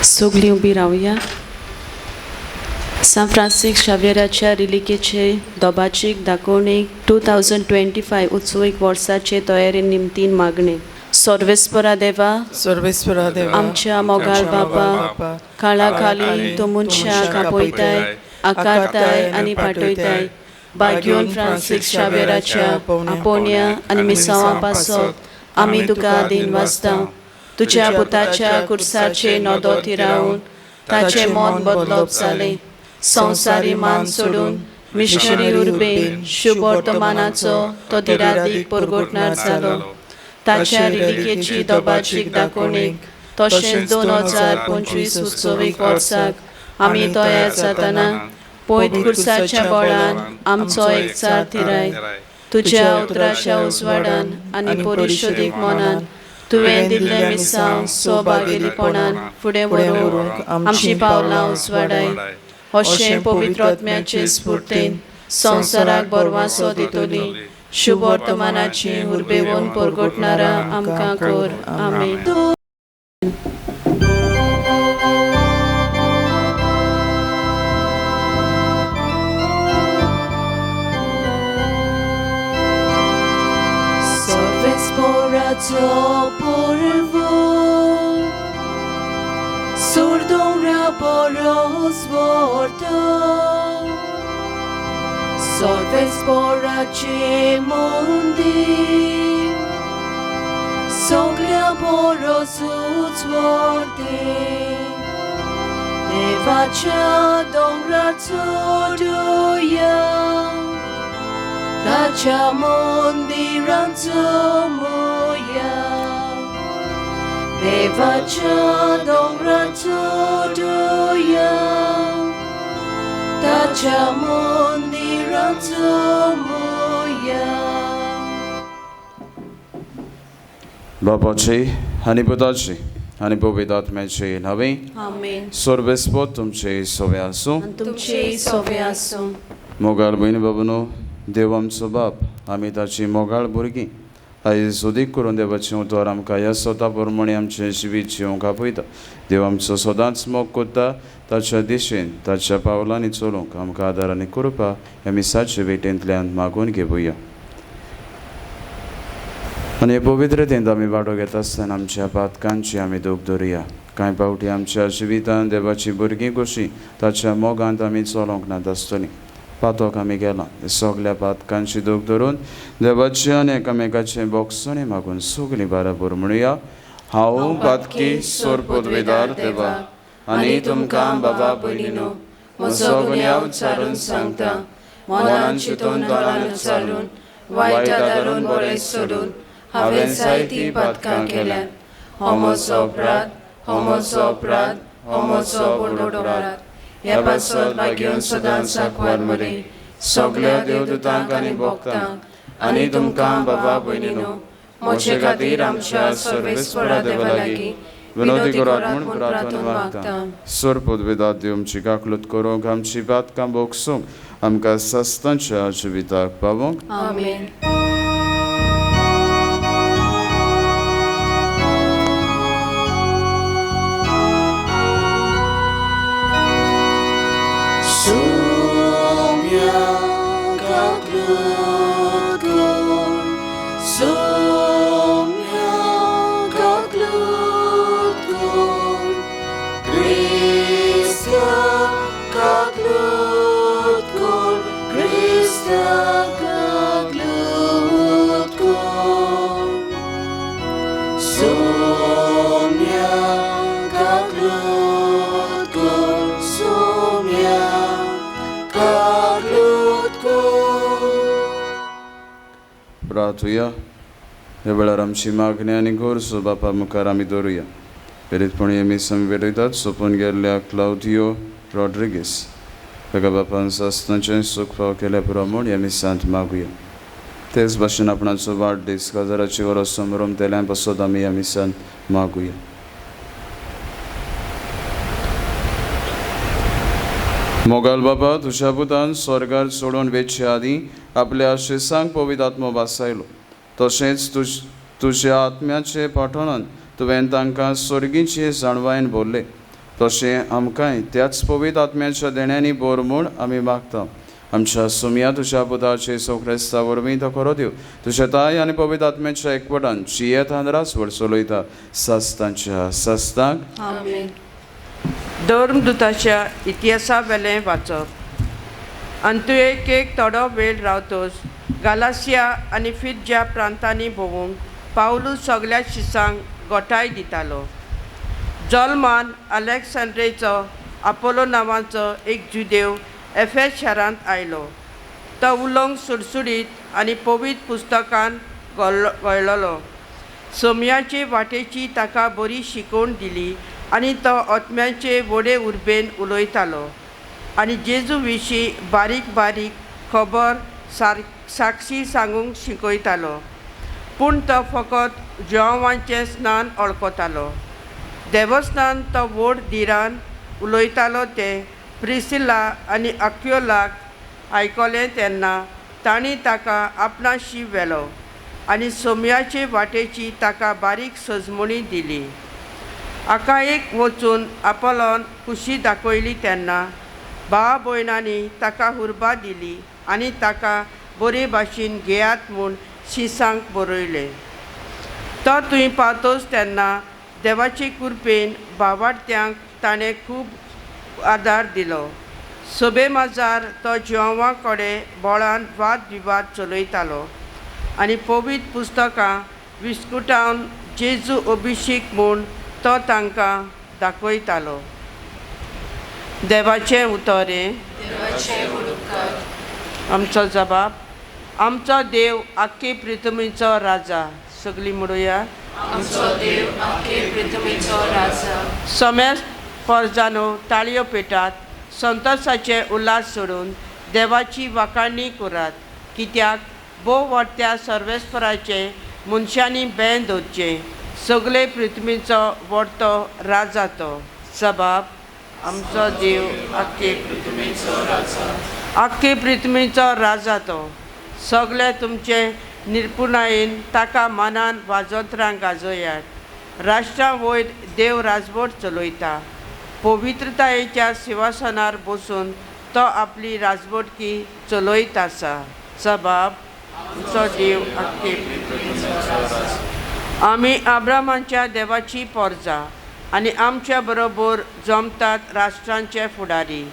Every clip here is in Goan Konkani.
सगळीं उबी रावया. सांत फ्रांसीस शावेराच्या रिलिकेचे दोबाचीक दाखोवणेक 2025 उत्सवीक वर्साचे तयारी निमतीन मागणें. सर्वेस्परा देवा, सर्वेस्परा देवा, आमच्या मोगाळ बापा, काळा खाली तूं मनशाक आपयताय, आकारताय आनी पाठयताय. बाग्योन फ्रांसीस शावेराच्या आपोवण्या आनी मिसांवां पासत आमी तुका दीन वाचता. तुज्या पुताच्या कुर्साचे नदो थिरावन ताचें मन बदलप जालें. संवसारी मान सोडून मिशनरी उर्बेन शुभवर्तमानाचो तो दिरादीक परगटणार जालो. ताच्या रिलिकेची दोबाचीक दाखोवणेक तशेंच 2025 उत्सवीक वर्साक आमी तयार जातना पयत कुर्साच्या बळान आमचो एकचार थिराय. तुज्या उतराच्या उजवाडान आनी परिशोधीक मनान तुवें दिल्लें मिसांव सौभागेलीपणान फुडें व्हरूंक आमची पावलां उजवाडाय. अशें पवित्र आत्म्याचे स्फूर्तीन संवसाराक बरवासो दितली शुभवर्तमानाची उर्बेवन परगटणारा आमकां कर. आमेन. सर्वेस्पराचो पर्व सुरदोंगरा परस व्हरता. सर्वेस्पराचें मंदीर सगल्या परसूच व्हरतें. देवाच्या दोंगरार चडुया, ताच्या मंदिरांत जमुया. देवाच्या दोंगरार चडुया, ताच्या मंदिरांत जमुया. बापाचे आनी पुताचे आनी पवित्र आत्म्याचे नांवे. आमेन. सर्वेस्पर तुमचे सोवे आसूं. आनी तुमचे सोवे आसूं. मोगाळ भयणी बाबूनो, देव आमचो बाप, आमी ताची मोगाळ भुरगीं. आयज सोदीक करून देवाचें उतर आमकां ह्या स्वता प्रमाणे आमचें जिवीत जिवंक आपयता. देव आमचो सदांच मोग करता. ताच्या दिशेन, ताच्या पावलांनी चलूंक आमकां आदार आनी कृपा ह्या मिसाचे भेटेंतल्यान मागून घेवया. आनी हे पवित्रतेंत आमी वांटो घेता आसतना आमच्या पातकांची आमी दूख धरुया. कांय फावटी आमच्या जिवितांत देवाची भुरगीं कशीं ताच्या मोगांत आमी चलोवंक नात आसतलीं, पातक आमी केलां. सगल्या पातकांची दूख धरून देवाची आनी एकामेकाचे बोगसणे मागून सगलीं बाराबर म्हणुया: हांव पातकी सोरपोदवेदार देवा आनी तुमकां बाबा भयणीनो म्हजो गुन्यांव उच्चारून सांगता. मनान चिंतून, दोळ्यान उच्चारून, वायट आदारून, बरें सोडून हांवें जायतीं पातकां केल्यात. हो म्हजो अपराध, हो म्हजो अपराध, हो म्हजो व्हडलो अपराध. ह्या पासत भाग्योन सदांच सांकवार मरे, सगल्या देवदूतांक आनी भक्तांक आनी तुमकां बाबा भयणीनो म्हजे खातीर आमच्या सर्वेस्परा देवा लागीं विनोदी करात म्हूण प्रार्थना मागता. सोर पदवेदात देव आमची काकलूत करूंक, आमची पातकां भोगसूंक, आमकां सस्तांच्या जिविताक पावोवंक. आमेन. Soumya kaklut kor, Soumya kaklut kor, Krista kaklut kor, Krista kaklut kor. Soumya kaklut kor, Soumya kaklut kor. प्रार्थुया. ह्या वेळार आमची मागणी आनी गरजो बापा मुखार आमी दवरुया. प्रेरीतपणी हे मीस आमी भेटयतात सोंपून गेल्ल्या क्लावदियो रॉड्रिगीस ताका बापान सासणाचें सूख फाव केल्या पुरो म्हूण ह्या मिसांत मागुया. तेच भाशेन आपणाचो वाडदीस काजाराची वरस समरोम तेल्यां पासत आमी ह्या मिसांत मागुया. मोगाल बाबा, तुज्या पुतान स्वर्गार सोडून वेचे आदीं आपल्या शिसांक पवित्र आत्मो भासायलो. तशेंच तुज्या आत्म्याचे पाठवणान तुवें तांकां स्वर्गीचे जाणवायेन भरले. तशें आमकांय त्याच पवित्र आत्म्याच्या देण्यांनी बोर म्हूण आमी मागता. आमच्या सुमया तुज्या पुताचे येसू क्रिस्ता वरवीं तो खरो देव तुज्या ताय आनी पवित्र आत्म्याच्या एकवटान जियेत आनी रासवळ चलयता सस्तांच्या सस्तांक. आमेन. धर्मदूताच्या इतिहासा वेलें वाचप. अंतुएकेक थोडो वेळ रावतोच गालासिया आनी फिरज्या प्रांतांनी भोंवूंक पावलू सगल्या शिसांक गोठाय दितालो. जल्मान अलेक्सांड्रेचो आपोलो नांवाचो एक जुदेव एफेस शारांत आयलो. तो उलोवंक सुडसुडीत आनी पवित्र पुस्तकान गळ्ळलो. सोम्याचे वाटेची ताका बरी शिकवण दिली आनी तो आत्म्याचे व्हडे उर्बेन उलयतालो आनी जेजू विशीं बारीक बारीक खबर साक्षी सांगूंक शिकयतालो. पूण तो फकत जुआंवाचें स्नान वळखतालो. देवस्थान तो व्हड धिरान उलयतालो तें प्रिसिला आनी अक्योलाक आयकलें तेन्ना तांणी ताका आपणाशी व्हेलो आनी सोम्याचे वाटेची ताका बारीक सजमणी दिली. आकाएक वचून आपोलोन खुशी दाखयली तेन्ना भाव भयणांनी ताका हुर्बा दिली आनी ताका बरे भाशेन घेयात म्हूण शिसांक बरयलें. तो थंय पावतोच तेन्ना देवाचे कृपेन भावार्थ्यांक ताणें खूब आदार दिलो. सोबे माजार तो जिवां कडेन बळान वाद विवाद चलयतालो आनी पवित्र पुस्तकां विस्कुटावन जेजू अभिषेक म्हूण तो तांकां दाखयतालो. देवाचें उतर हें. आमचो जबाब. आमचो देव आख्खे पृथ्वीचो राजा. सगळीं म्हणुया आमचो देव आख्खे पृथ्वीचो राजा. समेस्त पोरजानो ताळयो पेटात, संतोषाचे उल्हास सोडून देवाची वाखाणी करात. कित्याक भोव वाडट्या सर्वेस्पराचे मनशांनी बें दवरचें. सगळे पृथ्वीचो व्हडतो राजा तो. सबाब आमचो देव आख्खे पृथ्वीचो राजा. आख्खे पृथ्वीचो राजा तो. सगळे तुमचे निर्पुणायेन ताका मानान वाजोत्रां गाजयात. राष्ट्रां वयर देव राजवट चलयता. पवित्रतायेच्या सिंहासनार बसून तो आपली राजवटकी चलयत आसा. सबाब आमचो देव आख्खे पृथ्वीचो राजा. आमी आब्रामाच्या देवाची पोरजा आनी आमच्या बरोबर जमतात राष्ट्रांचे फुडारी.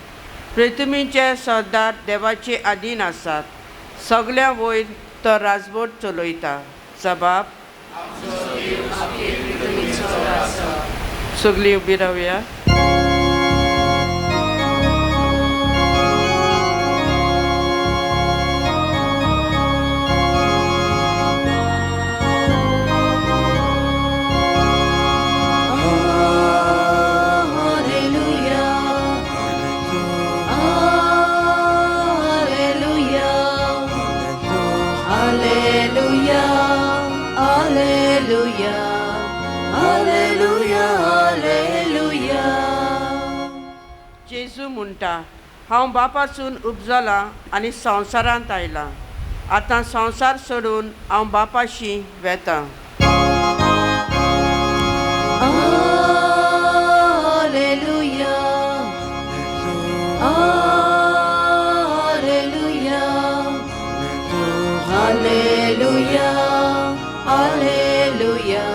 पृथ्वीचे सरदार देवाचे आधीन आसात. सगल्या वयर तो राजवट चलयता. सबाब सगळीं उबी रावया. जेजू म्हणटा, हांव बापासून उपजलां आनी संवसारांत आयलां. आतां संवसार सोडून हांव बापाशी वेतां. Alleluia, Alleluia, Alleluia, Alleluia,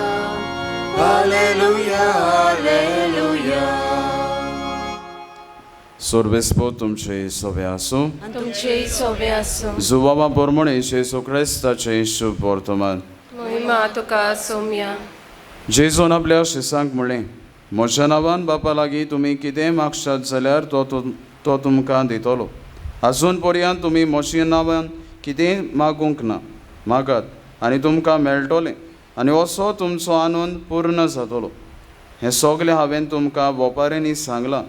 Alleluia, Alleluia. सोर्बेस्पो तुमचे सोबे आसूं. तुमचेय सोबे आसूं. जुवाबा पोरमणे जेजू क्रिस्ताचें शुभ वर्तमान. महिमा तुका सोम्या. जेजून आपल्या शिसांक म्हणलें, म्हज्या नांवान बापा लागीं तुमी कितेंय मागशात जाल्यार तो तुमकां दितलो. आजून पर्यंत तुमी म्हज्या नांवान कितेंय मागूंक ना. मागात आनी तुमकां मेळटलें आनी असो तुमचो आनंद पूर्ण जातलो. हें सगळें हांवें तुमकां वोपारींनी सांगलां,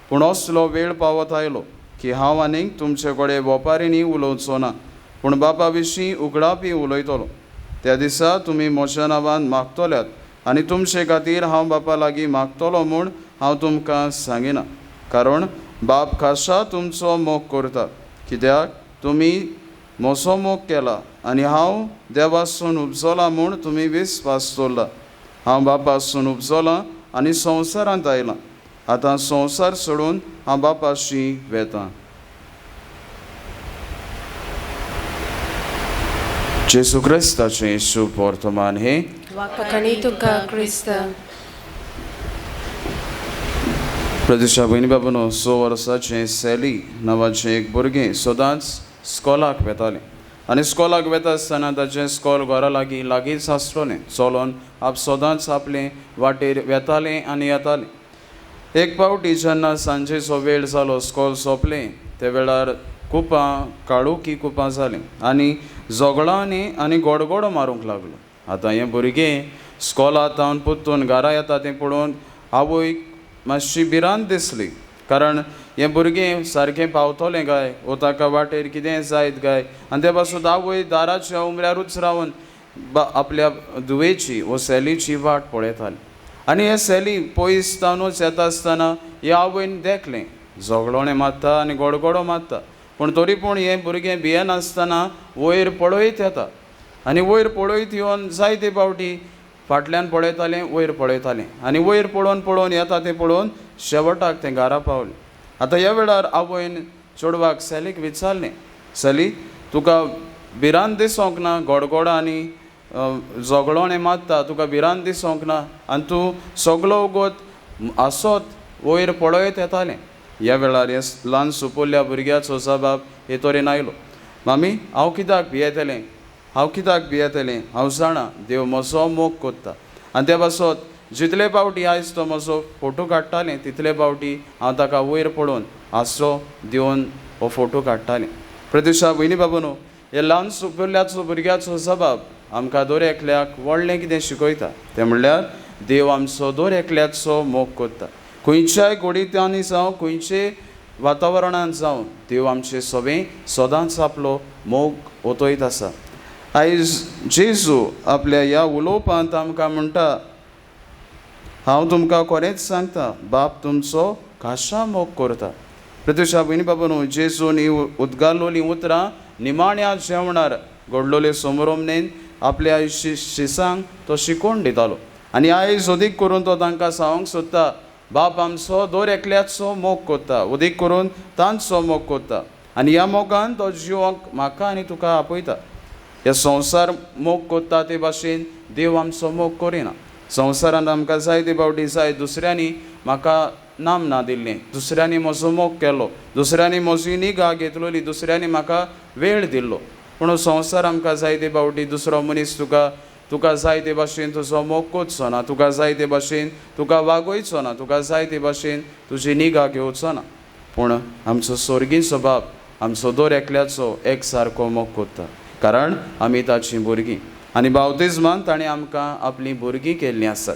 पूण असलो वेळ पावत आयलो की हांव आनीक तुमचे कडेन वोपारींनी उलोवचो ना, पूण बापा विशीं उगडापी उलयतलो. त्या दिसा तुमी म्हज्या नांवान मागतल्यात आनी तुमचे खातीर हांव बापा लागीं मागतलो म्हूण हांव तुमकां सांगिना, कारण बाप खासा तुमचो मोग करता, कित्याक तुमी म्हजो मोग केला आनी हांव देवासून उपजलां म्हूण तुमी विस्वास दवरला. हांव बापासून उपजलां आनी संवसारांत आयलां. आतां संवसार सोडून हांव बापाशी वेतां. जेजू क्रिस्ताचें शुभ वर्तमान हें. वाखाणी तुका क्रिस्ता. प्रदेशा भयणी बाबूनो, 6 वर्साचें सॅली नांवाचें एक भुरगें सदांच स्कॉलाक वेतालें आनी स्कॉलाक वेता आसतना ताचें स्कॉल घरा लागीं लागींच आसलोलें. चलोन आप सदांच आपलें वाटेर वेतालें आनी येतालें. एक पावटी जेन्ना सांजेचो वेळ जालो, स्कॉल सोंपलें, ते वेळार कुपां काळोखी कुपां जालीं आनी झगडांनी आनी गोडगोडो मारूंक लागलो. आतां हें भुरगें स्कॉला तावन परतून घरा येता तें पळोवन आवयक मातशी भिरांत दिसली, कारण हें भुरगें सारकें पावतलें काय वो ताका वाटेर कितें जायत काय. आनी ते पासून आवय दाराच्या उमऱ्यारूच रावन आपल्या धुवेची वो सॅलीची वाट पळयताली. आनी हें सॅली पयस तावनूच येता आसतना हे आवयन देखलें झगडोणें मारता आनी गोडगोडो मारता, पूण तरी पूण हें भुरगें भियेनासतना वयर पळयत येता आनी वयर पळयत येवन जायते फावटी फाटल्यान पळयतालें, वयर पळयतालें आनी वयर पळोवन पळोवन येता तें पळोवन शेवटाक तें घरा पावलें. आतां ह्या वेळार आवयन चेडवाक सॅलीक विचारलें, सॅली तुका भिरांत दिसोंक ना? गोडगोडो आनी झगडोणें मारता, तुका भिरांत दिसोंक ना आनी तूं सगलो वगत आसत वयर पळयत येतालें. ह्या वेळार हे ल्हान सुपुल्ल्या भुरग्याचो जबाब हे तरेन आयलो, मामी हांव कित्याक भियेतलें, हांव कित्याक भियेतलें, हांव जाणा देव म्हजो मोग कोत्ता आनी ते पासत जितले फावटी आयज तो म्हजो फोटो काडटालें तितले फावटी हांव ताका वयर पळोवन हांसो दिवन हो फोटो काडटालें. प्रदेशा भयणी बाबा न्हू, हे ल्हान सुपुल्ल्याचो भुरग्याचो जबाब आमकां दर एकल्याक व्हडलें कितें शिकयता तें म्हणल्यार देव आमचो दर एकल्याचो मोग कोत्ता. खंयच्याय गोडितांनी जावं, खंयचे वातावरणांत जावं, देव आमचे सगळें सदांच आपलो मोग ओतयत आसा. आयज जेजू आपल्या ह्या उलोवपांत आमकां म्हणटा, हांव तुमकां खरेंच सांगता, बाप तुमचो खाशा मोग करता. प्रत्युशा भयणी बाबा न्हू, जेजून ही उदगारलोलीं उतरां निमाण्या जेवणार घडलोले समरोमनेन आपल्या शिसांक तो शिकोवन दितालो आनी आयज अदीक करून तो तांकां सांगूंक सोदता, बाप आमचो दर एकल्याचो मोग करता, अदीक करून तांचो मोग करता आनी ह्या मोगान तो जिवोंक म्हाका आनी तुका आपयता. हे संवसार मोग करता ते भाशेन देव आमचो मोग करिना. संवसारांत आमकां जायते फावटी जाय दुसऱ्यांनी म्हाका नाम ना दिल्लें, दुसऱ्यांनी म्हजो मोग केलो, दुसऱ्यांनी म्हजी निगा घेतलोली, दुसऱ्यांनी म्हाका वेळ दिल्लो. पूण संवसार आमकां जायते फावटी दुसरो मनीस तुका तुका जाय ते भाशेन तुजो मोग करचो ना, तुका जाय ते भाशेन तुका वागयचो ना, तुका जाय ते भाशेन तुजी निगा घेवचो ना. पूण आमचो स्वर्गीय सबाब आमचो दर एकल्याचो एक सारको मोग करता, कारण आमी ताचीं भुरगीं आनी बावतिज्मान ताणें आमकां आपलीं भुरगीं केल्लीं आसात.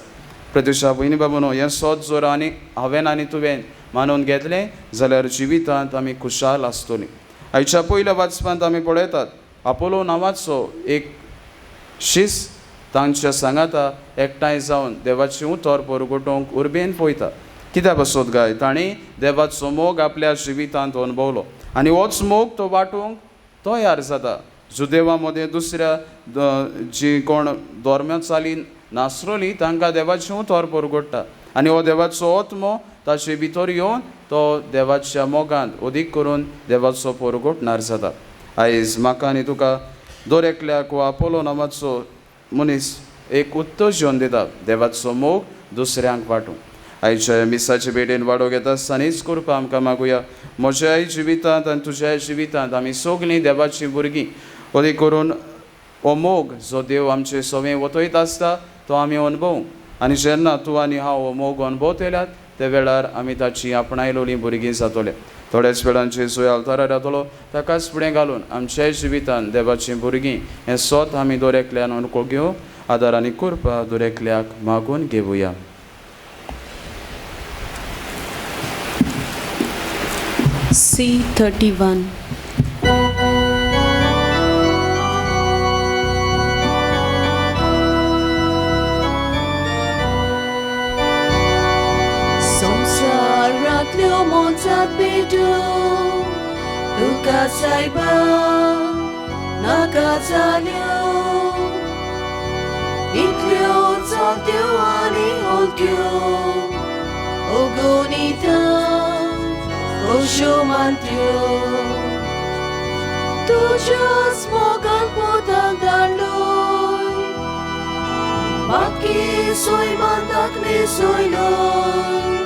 प्रत्युशा भयणी बाबा न्हू, हें सोद जर आनी हांवें आनी तुवें मानून घेतलें जाल्यार जिवितांत आमी खुशाल आसतलीं. आयच्या पयल्या वाचपांत आमी पळयतात आपोलो नांवाचो एक शीस तांच्या सांगाता एकठांय जावन देवाचें उतर परगटोवंक उर्बेन पळयता. कित्याक पासत काय ताणें देवाचो मोग आपल्या जिवितांत अणभवलो आनी होच मोग तो वांटूंक तयार जाता. जुदेवा मदें दुसऱ्या जी कोण धर्मा चाली नासलोली तांकां देवाचें उतर परगट्टा आनी हो देवाचो आत्मो ताचे भितर येवन तो देवाच्या मोगांत अदीक करून देवाचो परगटणार जाता. आयज म्हाका आनी तुका दर एकल्याक हो आपोलो नांवाचो मनीस एक उत्तेजन दिता देवाचो मोग दुसऱ्यांक वांटूंक. आयच्या मिसाचे भेटेन वाडो घेता आसतनाच करपा आमकां मागुया, म्हज्याय जिवितांत आनी तुज्याय जिवितांत आमी सगळीं देवाचीं भुरगीं, अदीक करून हो मोग जो देव आमचे सगळें वतयत आसता तो आमी अणभवूंक आनी जेन्ना तूं आनी हांव हो मोग अणभवतल्यात ते वेळार आमी ताची आपणायलोलीं भुरगीं जातले. थोड्याच वेळान जेजू आल्तारार येतलो, ताकाच फुडें घालून आमच्याय जिवितांत देवाचीं भुरगीं हें सोत आमी दर एकल्यान अणको घेवंक आदार आनी कृपा दर एकल्याक मागून घेवया. C31. संवसारांतल्यो मोजात पेटू तुका सायबा नाका जाल्यो, इतल्यो चलत्यो आनी हलक्यो. गुणिता खोश्यो मानत्यो तुज्याच मोगान पुताक धाडलोय बाकी सोयमान न्हेसयलोय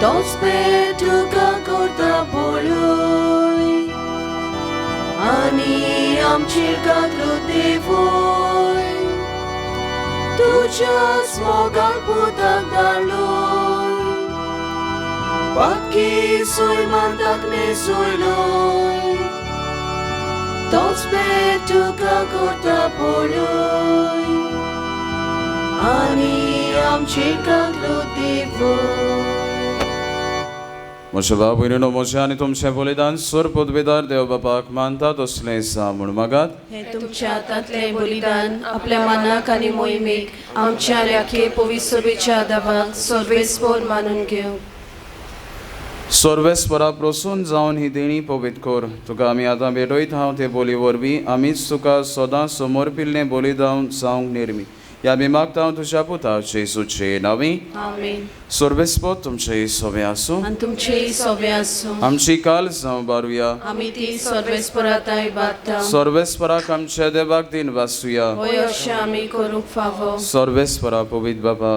तोच पेट तुका करता पळय आनी आमचेर कातलो देवय तुज्याच मोगान पुताक धाडलोय बाकी सोयमान न्हेसयलोय तोच पेट तुका करता पळय आनी आमचेर कातलो देवय. म्हज्या भाव भयणीनो म्हजें आनी तुमचें बलिदान सोर पदवेदार देव बापाक मानता तसलें सा म्हूण मागात. हें तुमच्या हातांतलें बलिदान आपल्या मनाक आनी मोहिमेक आमच्या राखे पवित्र दवाक सर्वेस्पोर मानून घेवं. सर्वेस्परा प्रसून जावन ही देणी पवित्र कर. तुका आमी आतां भेटयत हांव ते बोली वरवीं आमीच तुका सदां समर्पिल्लें बलिदान जावंक निर्मी. ह्या आमी मागता हांव तुज्या पुता जेजूचे नांवी. आमेन. सर्वेस्पोर तुमचें सोबें आसूं आनी तुमचेय सोबें आसूं. आमची काल जावं बारुया. आमी ती सर्वेस्परा ताय बादता. सर्वेस्पराक आमच्या देवाक दिन वासुया. हय अशें आमी करूंक फावो. सर्वेस्परा पवित्र बाबा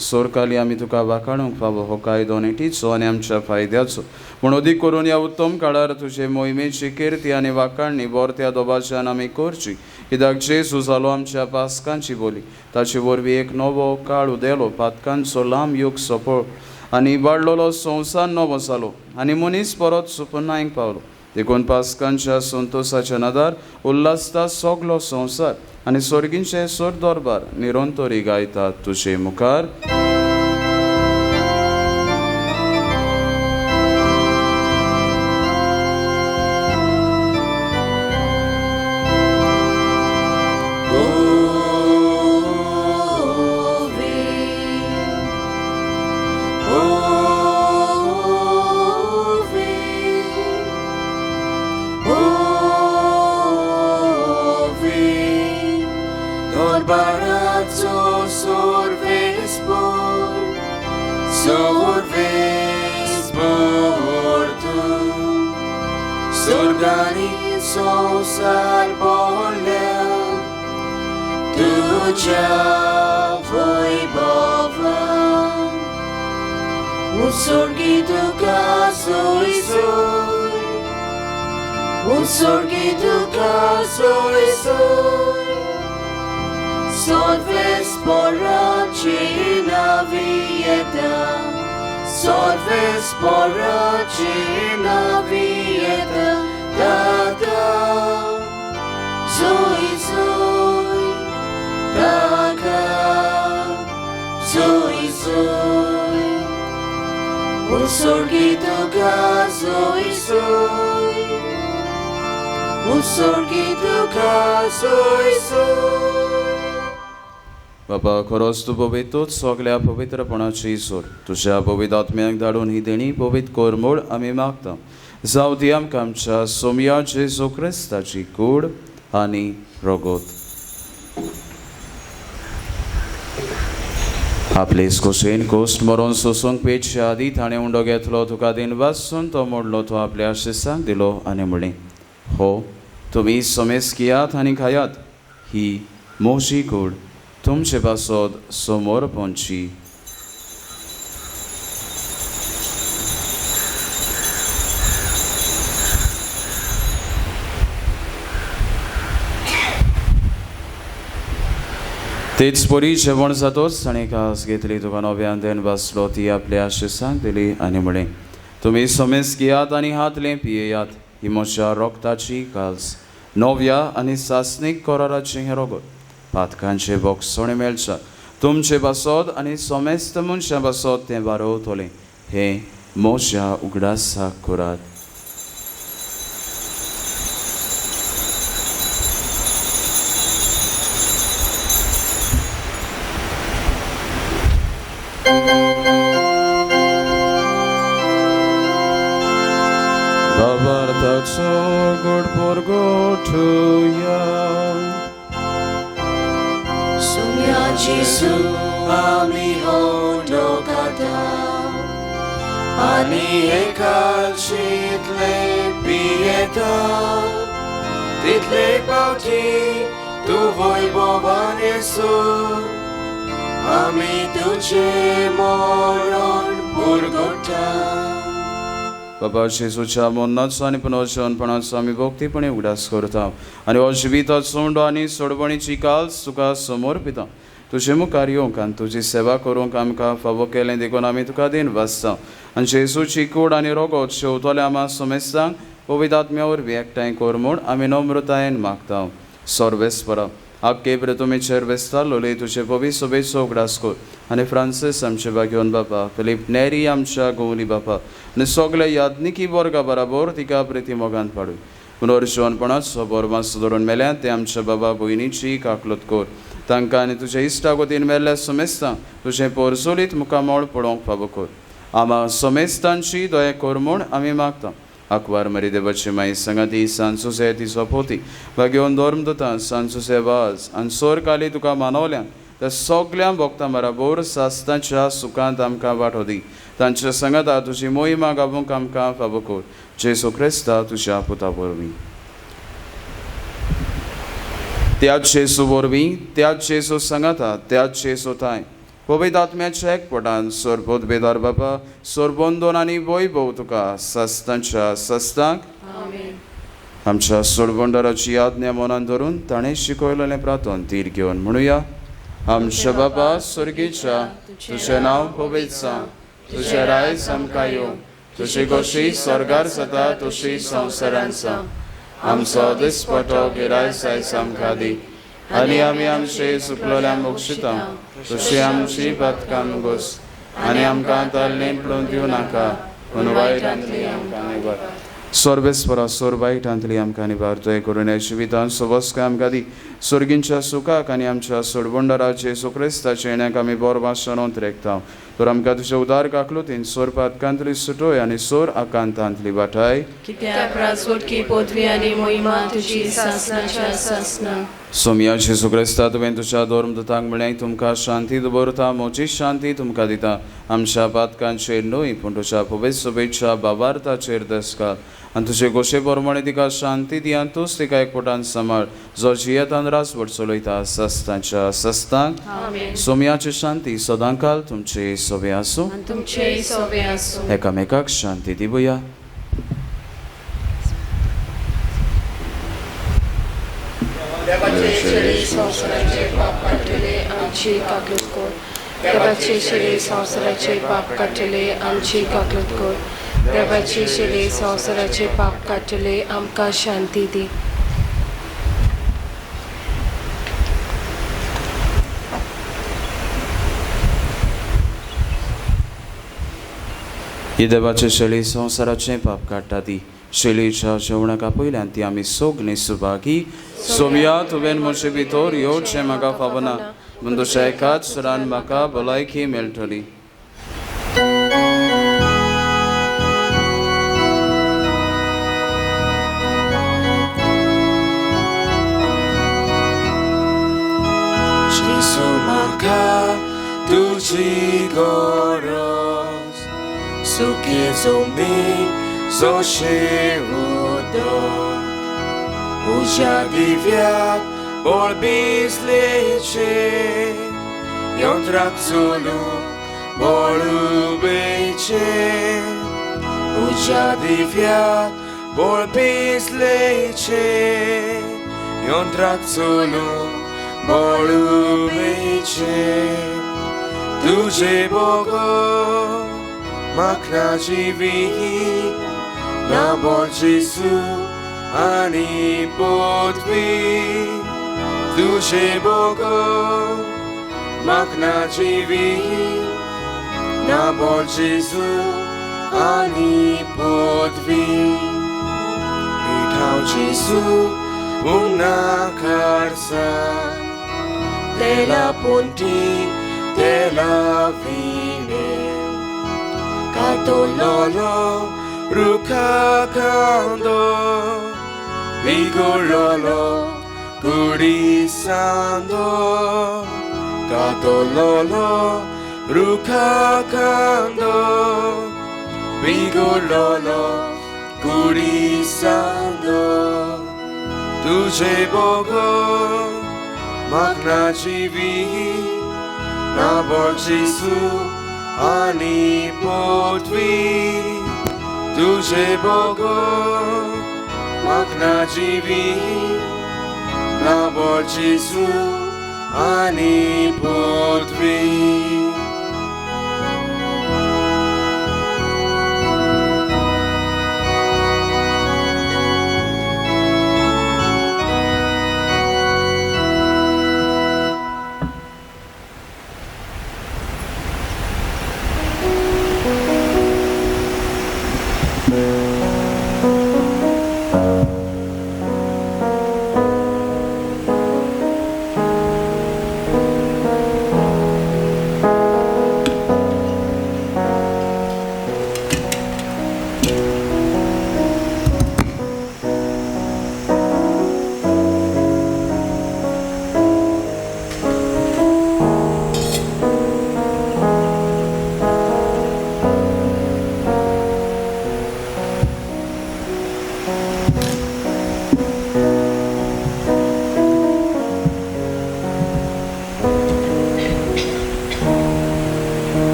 सोरकाली आमी तुका वाखाणूंक फावो हो कायदो नेटीचो आनी आमच्या फायद्याचो म्हूण अदीक करून ह्या उत्तम काळार तुजे मोहिमेची किर्ती आनी वाखाणणी बोरत्या दोबाच्यान आमी करची. कित्याक जेजू जालो आमच्या पास्कांची बोली ताचे वरवीं एक नवो काळ उदेलो पातकांचो लांब यूग सोंपळ आनी वाडलेलो संवसार नवो जालो आनी मनीस परत सुपुनायक पावलो. देखून पास्कांच्या संतोसाच्या नदार उल्हासता सगलो संवसार आनी सर्गींचे सोर दरबार निरंतरी गायतात तुजे मुखार. बाबा खरोच तूं पवित्रूच सगल्या पवित्रपणाची सोर तुज्या पवित्र आत्म्याक धाडून ही देणी पवित्र कर म्हूण आमी मागता. जावं ती आमकां आमच्या सोमया जेजू क्रिस्ताची कूड आनी रगत. आपले खोशयेन कोश्ट मरोन सोसूंक पेटच्या आदी ताणें उंडो घेतलो तुका दिन वासून तो मोडलो तो आपल्या शिसांक दिलो आनी म्हणलें, हो तुमी समेस घेयात आनी खायात, ही म्हजी कूड तुमचे पासत समोर पोंची. तेच परी जेवण जातोच ताणें कास घेतली तुका नव्यान देन बसलो ती आपल्या शिसांक दिली आनी म्हणलें, तुमी समेस घेयात आनी हातलें पियेयात, ही म्हज्या रोगताची काल्स नव्या आनी सासणीक कराराचें हें रोगत पातकांचे बोगसणे मेळच्या तुमचे पासत आनी समेस्त मनशां पासत तें वारोवतलें. हें म्हज्या उगडासाक करात. बाबार्थाचो गोड पोरगोठुया Sumya Jesu, ami hondo kata. जेवता आनी एकाशितले पियेता तितले पावटी तूं वैभवान येसू आमी तुजें मरण पुरगोटा. बाबा जेजूच्या मरणाचो आनी पुनर्जीवनपणाचो आमी भक्तीपणी उगडास करता आनी हो जिविताचो उंडो आनी सोडवणीची काल्स तुका समर्पिता. तुजे मुखार येवंक आनी तुजी सेवा करूंक आमकां फावो केलें देखून आमी तुका देन वाचता आनी जेजूची कूड आनी रोगोत शेवतल्या आमा समेस्तांक पवित्र आत्म्या वरवीं एकठांय कर म्हूण आमी नम्रतायेन मागता. सर्वेस्परा आक्के प्रतुमेचेर वेस्तालोले तुजे पवित्र सभेचो उगडास कर आनी फ्रांसीस आमचे भाग्योन बापा, फिलीप नेरी आमच्या गोवली बापा आनी सगळे याज्ञिकी वर्गा बराबर तिका प्रिती मोगान पाडूय. पुनर्जीवनपणाचो बोरमास धरून मेल्या ते आमच्या बाबा भयणीची काकलूत कर. तांकां आनी तुज्या इश्टागतीन मेल्ल्या समेस्तांक तुजें पोरजोलीत मुखामळ पळोवंक फावो कर. आमा समेस्तांची दया कर म्हूण आमी मागता. आकवार मरी देवाची माई संगाती सांसुसे तिचो पोती भाग्योन धर्मदूतां सांसुसे वाज आनी सोर काली तुका मानवल्यान त्या सगल्या भक्तां बराबर सास्तांच्या सुखांत आमकां वांटो दी. तांच्या संगाता तुजी मोहिमा गावूंक आमकां फावो कर. जेजू क्रिस्ता तुज्या पुता वरवीं. त्याच जेजू वरवीं, त्याच जेजू संगाता, त्याच जेजू थांय पवित्र आत्म्याच्या एकपटान सरबोत बेदार बाबा सरबंदोन आनी वैभव तुका सस्तांच्या सस्तांक. आमच्या सोडबंडाराची आज्ञा मनान धरून ताणें शिकयलेलें प्रार्थन तीर घेवन म्हणुया. आमच्या बाबा स्वर्गीच्या, तुजें नांव पवित्र जावं, तुजें रायज आमकां येवं, तुजी गोशी स्वर्गार जाता तशी संवसारांत जावं. आमचो दिसपटो गिरायस आयज आमकां दी आनी आमी आमचे चुकलोल्या मोक्षिता तशी आमची पातकां गोस आनी आमकां ताल्लें पळोवन दिवं नाका पूण वायटांतली आमकां निवार. सर्वेस्परा सोर वायटांतली आमकां निवार. तुवें करून ह्या जिवितांत सोबसकाय आमकां दी. स्वर्गींच्या सुखाक आनी आमच्या सोडबंडारा जेजू क्रिस्ताच्या येण्याक आमी बोरवासान ओंतरेकता. तर आमकां तुज्या उदार काकलुतीन सोर पातकांतली सुटोय आनी सोर आकांतांतली वाटाय. कित्याक राजवटकी पदवी आनी मोहिमा तुजी सासणाच्या सासणा. सोमया जेजू क्रिस्ता तुवें तुज्या धर्मदूतांक म्हळें तुमकां शांती दवरता, म्हजी शांती तुमकां दिता. आमच्या पातकांचेर न्हय पूण तुज्या पवित्र सभेच्या बाबार्थाचेर दसकाल आनी तुजे गोशे प्रमाणे तिका शांती दी आनी तूंच तिका एकपटान सांबाळ जो जियेतान राजवट चलयता सस्तांच्या सस्तांक. सोमयाची शांती सदांकाल तुमचे सोबे आसूं. तुमचेय सोबे आसूं. एकामेकाक शांती दिवया. देवाचे शरीर संवसाराचे पाप काडटले आमची काकलूत कर. देवाचे शरीर संवसाराचे पाप काडटले आमची काकलूत कर. देवाचे शरीर संवसाराचे पाप काडटले आमकां शांती दी. ही देवाचे शैली संवसाराचें पाप काडटा ती शैलीच्या जेवणाक आपयल्यान ती आमी सगळीं सुभागी. सोमया तुवें म्हजे भितर येवचें म्हाका फावना पूण तुज्या एकाच सुरान म्हाका भलायकी मेळटली. जेजू म्हाका तुजी गरज सुखी जमनीक जशें उदक उज्या दिव्याक बळ बिजलेचें यंत्राक चलूंक बळ उबेचें उज्या दिव्याक बळ बिजलेचें यंत्राक चलूंक बळ उबेचें तुजें बगर म्हाका जिवी ना बोल जेजू आनी पदवी तुजें बगर म्हाका जिवी ना बोल जेजू आनी पदवी मिठाव जेजू पुन्हा खर्चा तेला ponti तेला विणे कातोलोलो रुखाकांदो vigorolo कुडिसांदो कातोलोलो रुखा कांदो बिगुरलो कुडी सांदो तुझे बोगो म्हाका जिवी ना जेसू आनी पोटवी तुझे बोगो म्हाका जिवी ना जेसू आनी पोटवी.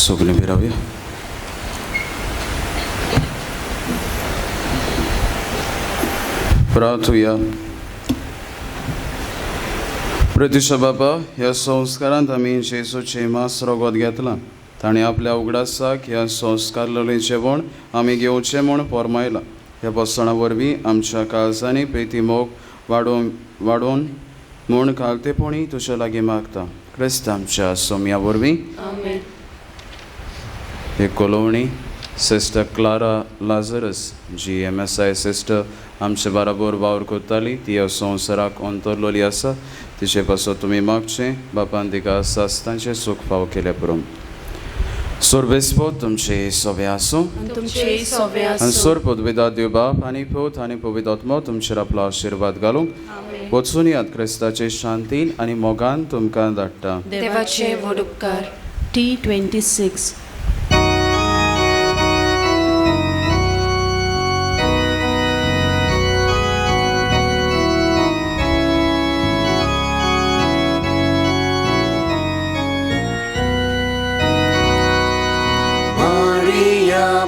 सगळीं भिरावया. प्रार्थुया. प्रतिशा बापा, ह्या संस्कारांत आमी जेजूचें मास रगत घेतलां. ताणें आपल्या उगडासाक ह्या संस्कारलेलें जेवण आमी घेवचें म्हूण फर्मायलां. ह्या बसणां वरवीं आमच्या काळजांनी प्रिती मोग वाडोवन म्हूण खालतेपणी तुज्या लागीं मागता. क्रिस्त आमच्या सोम्या वरवीं. एक कोलोवणी सिस्टर क्लारा लाजरस जी MSI sister आमचे बराबर वावर करताली ती ह्या संवसाराक अंतरलोली आसा. तिचे पासत तुमी मागचें बापान तिका सास्तांचें सूख फाव केलें पुरो. सोरबेस्पोत तुमचे सोबे आसूं आनी सोर पदवेदा देव बाप आनी पूत आनी पवित्र आत्मो तुमचेर आपलो आशिर्वाद घालूंक. वचून यात क्रिस्ताचे शांतीन आनी मोगान तुमकां धाडटा. देवाचे व्हड उपकार. T26.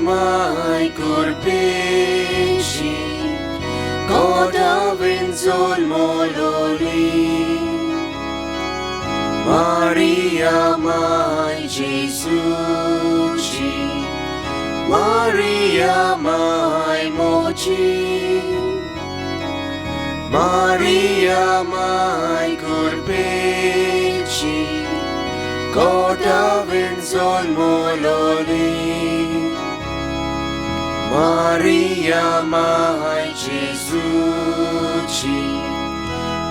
Mai curpeshi Goda venzol mololi Maria mai Jesuci Maria mai moci Maria mai curpeshi Goda venzol mololi Maria mai Jesuci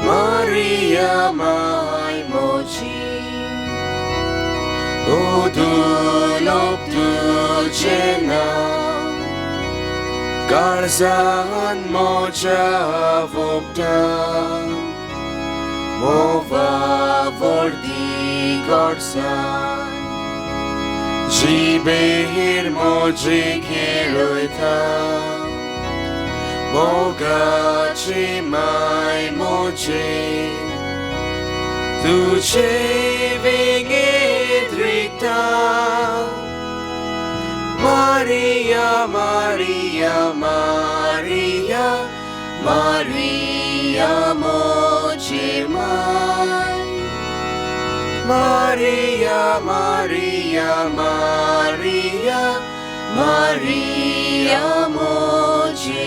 Maria mai moci Udulop tucena Garzan moja vopta Mova vordi garzan Jibir moji kiroita Mogachi mai moji Tuche vingedrita Maria, Maria, Maria Maria moji mai Maria, Maria, Maria, Maria moji.